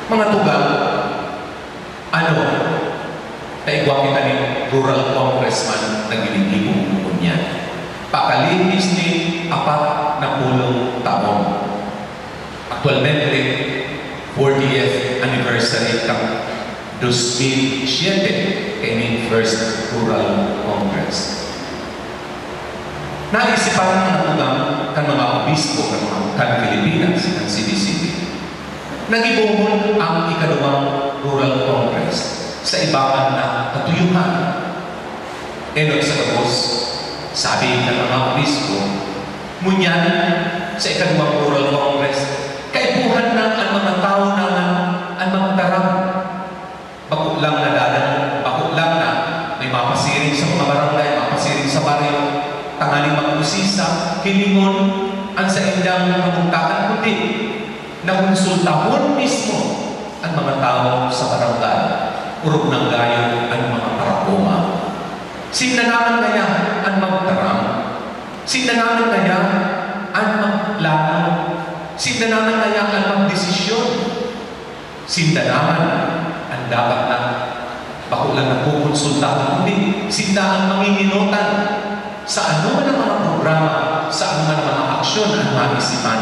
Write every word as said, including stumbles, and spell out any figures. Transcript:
Mga tugang, ano, naigwa kita ni Rural Congressman na ginigibo ngunyan. Pakalihis ni apat na pulong taon. Actualmente, fortieth anniversary kan dos mil siyete kaining First Rural Congress. Naisipan ang mga tugang kan mga obispo kan mga kan Pilipinas, kan C B C P. Nagibongon ang ikaduwang Rural Congress sa ibabaw na katuyuhan. Enot sa gabos, sabi ng mga obispo, ngunyan sa ikaduwang Rural Congress, kaipuhan na ang mga tawo na an magtaram. Bako lang na dadan, bako lang na may mapasiring sa mga barangay, mapasiring sa baryo, tanganing mag-usisa, hilingon an saindang kamugtakan, kundi na konsultahon mismo an mga tawo sa barangay, orog na gayon an mga paraoma. Sinda naman kaya an magtaram? Sinda naman kaya an magplano? Sinda naman kaya an magdesisyon? Sinda naman an dapat na bako lang nakokonsultahan, kundi sinda an mangingenotan sa anoman na mga programa, sa anoman na mga aksyon an maisipan